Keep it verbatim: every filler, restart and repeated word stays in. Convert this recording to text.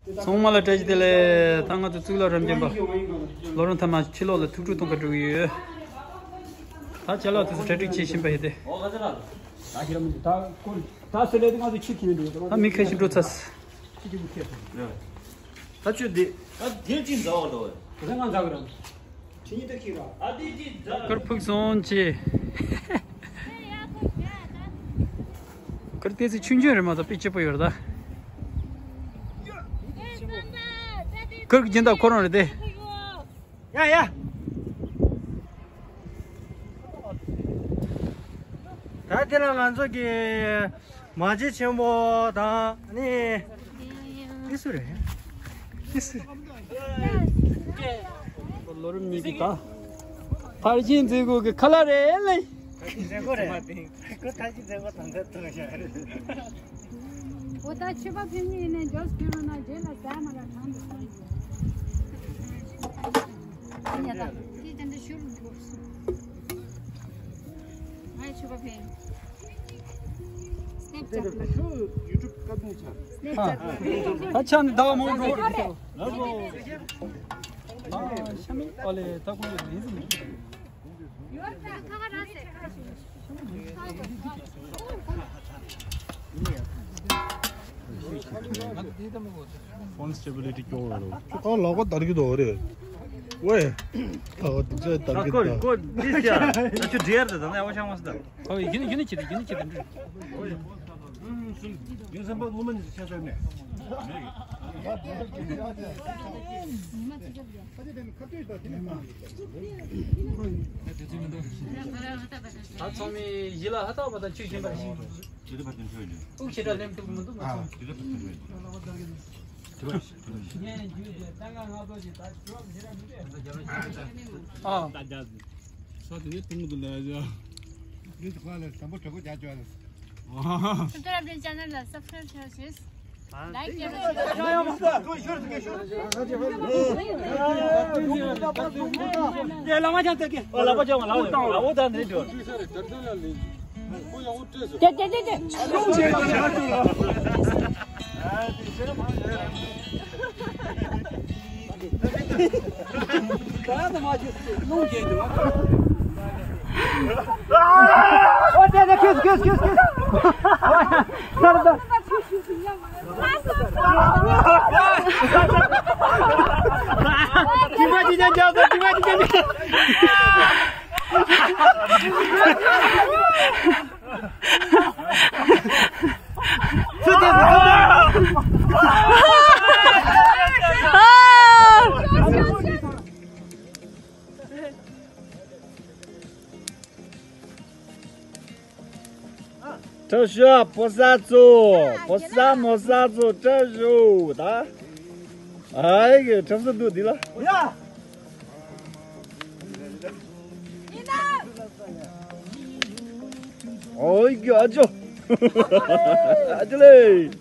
ཚང་མ་ལ་བཀྲ་ཤིས་བདེ་ལེགས། ད་ང་ཚོ་གཙུག་ལག་རབ་འབྱམས་པ་ལོ་རང་ཐ་མ་ཕྱི་ལོགས་ལ་ཐུགས་སྤྲོ་གཏོང་ག་འགྲོ་གི་ཡོད། ད་ཅ་ལག་དེ་ཚོ་གྲ་སྒྲིག་བྱེད་བཞིན་པ་ཡིན་ཏེ། ད་མི་ཁ་ཤས་འགྲོ་ཚར། ད་ཆུ་འདི། ད་དེ་ཅི་འཛའ་བ་འགྲོ། ད་ང་འཛའ་གི་རེད། དཀར་ཕུག་སོང་ཅི། དཀར་ཏེ་ཚི་ཆུང་ཆུང་རེད་མ་གཏོགས་དཔེ་སྐྱིད་པོ་ཡོད་རེད་ད། དཀར་གྱི་སྦྱིན་བདག་ཁོ་རང་རེད་དེ། ཡ་ཡ། ད་དེ་ལ་ང་ཚོ་གི་མ་བྱན་ཆེན་པོ་དང་ནི། ཨི་སུ་རེད། ཨི་སུ་རེད། ལོ་རིམ་གཉིས་ཀྱི་ད། ཐར་ཤིང་འཛིན་གོ་གི་ཁ་ལ་རེད་ལེ། ཐར་ཤིང་འཛིན་གོ་རེད། ཁོ་ཐར་ཤིང་འཛིན་གོ་དང་ཐད་ཐུག་ཤག་རེད། འོ་ད་ཆོས་པ་ཕེབས་ངེས་ཡིན་ནས་འཇོག་སྐྱོ་རུ་ན་རྗེས་ལ་ཟ་མ་ལ་གྲང་དུ་གཏོང་དགོས། ཉ་ད་དེ་དེ་འདྲ་ཤུར་འགོ་སུ། ང་ཡི་ཆོས་པ་ཕེབས། ད་ཆ་ནི་ཟླ་བ་མང་འགྲོ། ཤ་མི་ཨ་ལེ་ད་ཁོང་གི་ལས་ཟིན། ཕོན་སི་ཊེ་བི་ལི་ཊི་སྐྱོ་བ་རེད། ཁྱོད་ཁ་ལག་པ་དར་གྱི་འདུག་རེད། ཝེ། ལག་པ་དེ་ཚོ་དར་གྱི་འདུག་ད་ཁོ་འདི་ཤ་ད་ཁྱོད་འདྲེར་ད་ད་ནས་ཨ་བ་ཤང་བ་སི་ད། ཨོ་ཡིན་ཡིན་ཆེ་ད་ཡིན་ཆེ་ད་འདྲེ། ཡིན་བསམ་པ་ངོ་མ་ནི་ཆེ་ས་མེད། ད་ཚང་མས་ཡིད་ལ་ཧ་ཐག་པ་དང་ཆོས་བཞིན་པ་ཞིག་ཇི་ལྟ་བར་དུ་འཕྲོད་ཡོད། དབུགས་ཆེ་དྲགས་ལེན་ཐུབ་ཀྱི་མི་འདུག་ང་ཚོ། ཇི་ལྟ་བར་དུ་འཕྲོད་ཡོད། ཨ། ས་དེ་ནས་གཏོང་གི་འདུག་ལས་ཡ། ཡུལ་དུ་ཁ་ལ་དམ་པོ་གྲོགས་པོ་རྒྱག་བྱོས། ཨ། ཐུབ་རྟགས་རབ་བརྟན་ཆེ་ནལ་ལ་སབ་སི་ཀ་རེབ་བྱས། ལའིཀ་བྱས། ལ་མ་ཅང་ཏེ་ཀེ། ལ་མ་ཅང་ལ་འོ་ད་འདི་འགྲོ། ཏེ་ཏེ་ཏེ་ཏེ། ད་ད་མ་ཅི་ལུང་རྒྱས་འདུག་ཨོ་ཏེ་ཏེ་ཁྱོད་ཁྱོད་ཁྱོད་ཁྱོད། ད་ད། ཅི་མ་ཅི་ཅང་ཅང་ཅི་མ་ཅི་ཅང་ཅང་། ཁྲབ་ཤོག་ཕོ་གསར་ཚོ། ཕོ་གསར་མོ་གསར་ཚོ་ཁྲབ་ཤོག་ད། ཨ་ཡེ་ཁྲབ་གསར་འདུག་འདི་ལ། ཨོ་ཡ་ཨ་ཅོ། ཨ་ཅོ་ལེ།